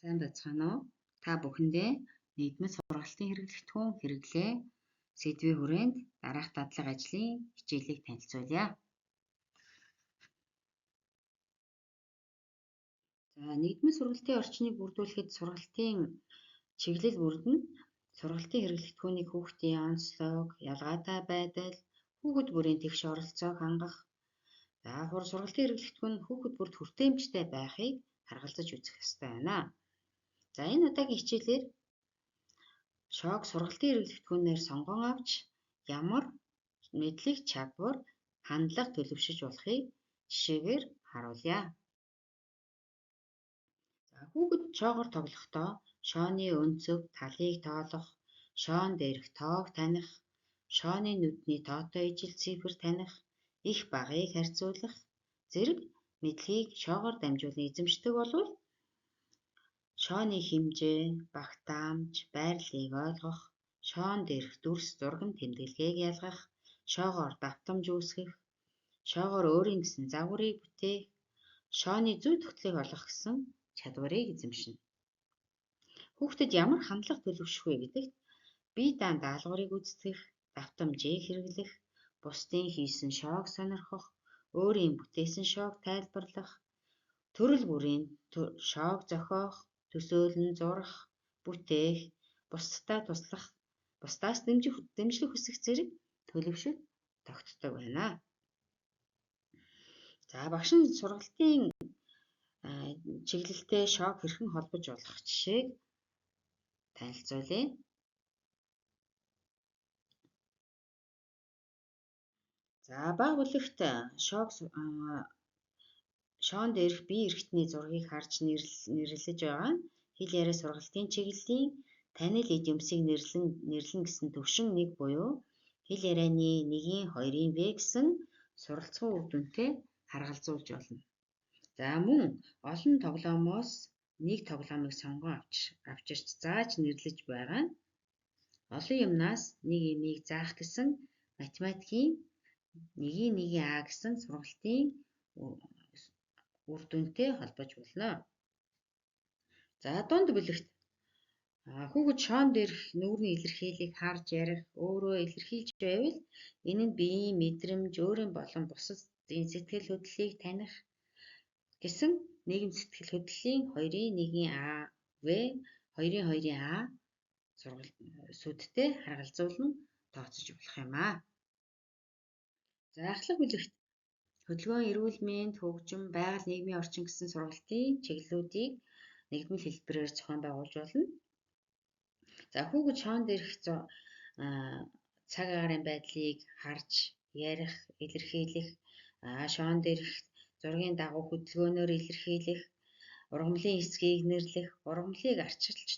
Сайн байцгаана уу? Та бүхэндээ нэгдмэл сургалтын хэрэглэгдэхүүн хэрэглээ сэдвийн хүрээнд дараах дадлага ажлын хичээлийг танилцуулъя. За, нэгдмэл сургалтын орчныг бүрдүүлэхэд сургалтын чиглэл бүрдэнэ. Сургалтын хэрэглэгдэхүүнийг хүүхдийн онцлог, ялгаатай байдал, хүүхэд бүрийн тэгш оролцоог хангах. За, сургалтын хэрэглэгдэхүүн хүүхэд бүрд хүртээмжтэй байхыг харгалзаж үзэх ёстой байна. За, энэ удаагийн хичээлээр шоог сургалтын хэрэглэгдэхүүнээр сонгон авч ямар мэдлэг чадвар, хандлага төлөвшөж болохыг жишээгээр харуулъя. За, хүүхэд шоогоор тоглохдоо шооны өнцөг, талыг тоолох, шоон дээрх тоог таних, шооны нүдний тоотой ижил цифр таних, их багыг харьцуулах зэрэг мэдлэгийг шоогоор дамжуулан эзэмшдэг болвол шооны хэмжээ, багтаамж, байрлалыг ойлгох, шоон дээрх дүрс, зурган тэмдэглэгээг ялгах, шоогоор давтамж үүсгэх, шоогоор өөрийн гэсэн загварыг бүтээх, шооны зүй тогтлыг олох гэсэн чадварыг эзэмшинэ. Хүүхдэд ямар хандлага төлөвшөх вэ гэдэгт бие даан даалгаврыг гүйцэтгэх, давтамжийг хэрэглэх, бусдын хийсэн шоог сонирхох, өөрийн бүтээсэн шоог тайлбарлах, төрөл бүрийн шоог зохиох, төсөөлөн зурах, бүтээх, бусдад туслах, бусдаас дэмжлэг хүсэх зэрэг төлөвшөл тогтдог байна. За, багш нь сургалтын чиглэлтэй шоог хэрхэн холбож болох жишээг танилцуулъя. За, бага бүлэгт шоог шоон дээрх бие эрхтний зургийг харж нэрлэж байгаа нь хэл яриа сургалтын чиглэлийн танил эд юмсыг нэрлэн гэсэн төвшин 1 буюу хэл ярианы 1-ийн 2-ын В гэсэн суралцах үр дүнтэй харгалзуулж болно. За, мөн олон тоглоомоос нэг тоглоомыг сонгон авчирч зааж нэрлэж байгаа нь олон юмнаас нэг юмыг заах гэсэн математикийн 1-ийн 1-ийн А гэсэн сургалтын үр дүнтэй холбож болно. За, дунд бүлэгт хүүхэд шоон дээрх нүүрний илэрхийллийг харж ярих, өөрөө илэрхийлж байвал энэ нь биеийн мэдрэмж, өөрийн болон бусдын сэтгэл хөдлөлийг таних гэсэн нийгэм сэтгэл хөдлөлийн 2-ын 1-ийн А, В, 2-ын 2-ын А сүдтэй харгалзуулан тооцож болох юм аа. За, ахлах бүлэгт хөдөлгөөн, эрүүл мэнд, хөгжим, байгаль, нийгмийн орчин гэсэн сургалтын чиглэлүүдийг нэгдмэл хэлбэрээр зохион байгуулж болно. За, хүүхэд шоон дээрх цаг агаарын байдлыг харж, ярих, илэрхийлэх, шоон дээрх зургийн дагуу хөдөлгөөнөөр илэрхийлэх, ургамлын хэсгийг нэрлэх, ургамлыг арчилж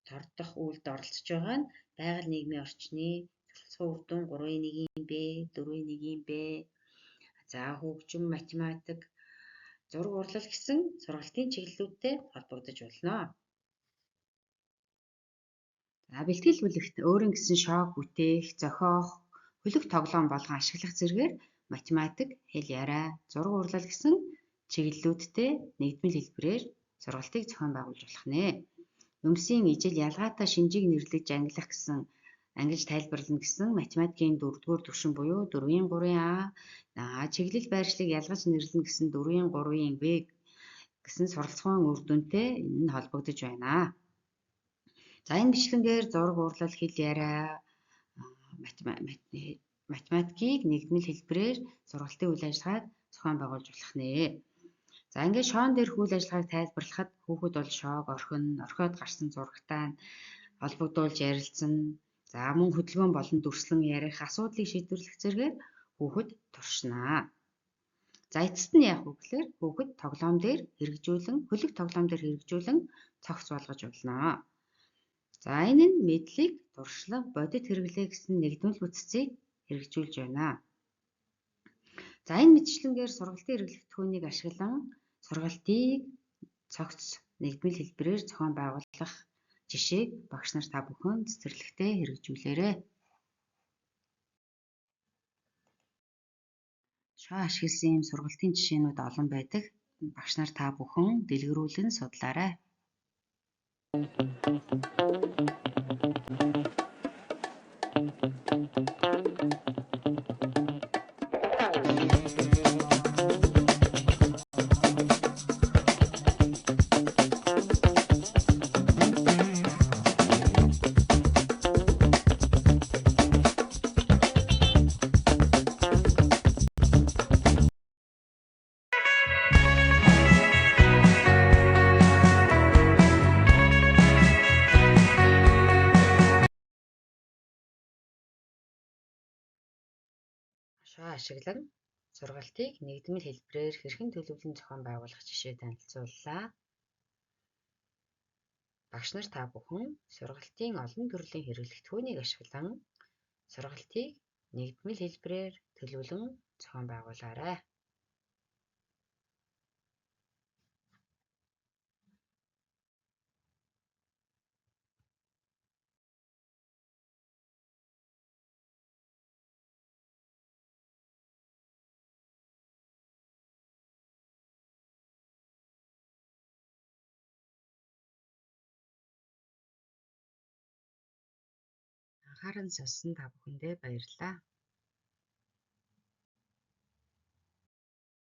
тордох үйлд оролцож байгаа нь байгаль нийгмийн орчны суралцах үр дүн 3-ын 1-ийн Б, 4-ын 1-ийн Б, за, хөгжим, математик, зураг урлал гэсэн сургалтын чиглэлүүдтэй холбогдож болно. За, бэлтгэл бүлэгт өөрийн гэсэн шоог бүтээх, зохиох, хөлөг тоглоом болгон ашиглах зэрэгээр математик, хэл яриа, зураг урлал гэсэн чиглэлүүдтэй нэгдмэл хэлбэрээр сургалтыг зохион байгуулж болох нэ. Өмсийн ижил ялгаатай шинжийг нэрлэж ангилах гэсэн ангилж тайлбарлана гэсэн математикийн 4-р түвшин буюу 4-ийн 3-ын А, чиглэл байршлыг ялгаж нэрлэнэ гэсэн 4-ийн 3-ын В гэсэн суралцахын үр дүнтэй энэ нь холбогдож байна. За, энэ бичлэнгээр зураг урлал, хэл яриа, математикийг нэгдмэл хэлбэрээр сургалтын үйл ажиллагааг зохион байгуулж болох нэ. За, ингээд шоон дээрх үйл ажиллагааг тайлбарлахад хүүхэд бол шоог орхино, орхиод гарсан зурагтай нь холбогдуулж ярилцсан. За, мөн хөдөлгөөн болон дүрслэн ярих, асуудлыг шийдвэрлэх зэрэгээр хүүхэд туршнаа. За, эцэст нь яах вэ гэхээр хүүхэд тоглоом дээр хэрэгжүүлэн, хөлөг тоглоом дээр хэрэгжүүлэн цогц болгож болно. За, энэ нь мэдлэг, туршлага, бодит хэрэглээ гэсэн нэгдмэл бүтцийг хэрэгжүүлж байна. За, энэ мэтчлэнгээр сургалтын хэрэглэгдэхүүнийг ашиглан сургалтыг цогц нэгдмэл хэлбэрээр зохион байгуулах жишээг багш нар та бүхэн цэцэрлэгтээ хэрэгжүүлээрэй. Шоо ашигласан ийм сургалтын жишээнүүд олон байдаг. Багш нар та бүхэн дэлгэрүүлэн судлаарай. Шоо ашиглан сургалтыг нэгдмэл хэлбэрээр хэрхэн төлөвлөн зохион байгуулах жишээ танилцууллаа. Багш нар та бүхэн сургалтын олон төрлийн хэрэглэгдэхүүнийг ашиглан сургалтыг нэгдмэл хэлбэрээр төлөвлөн зохион байгуулаарай. Анхааран сонссон та бүхэндээ баярлалаа.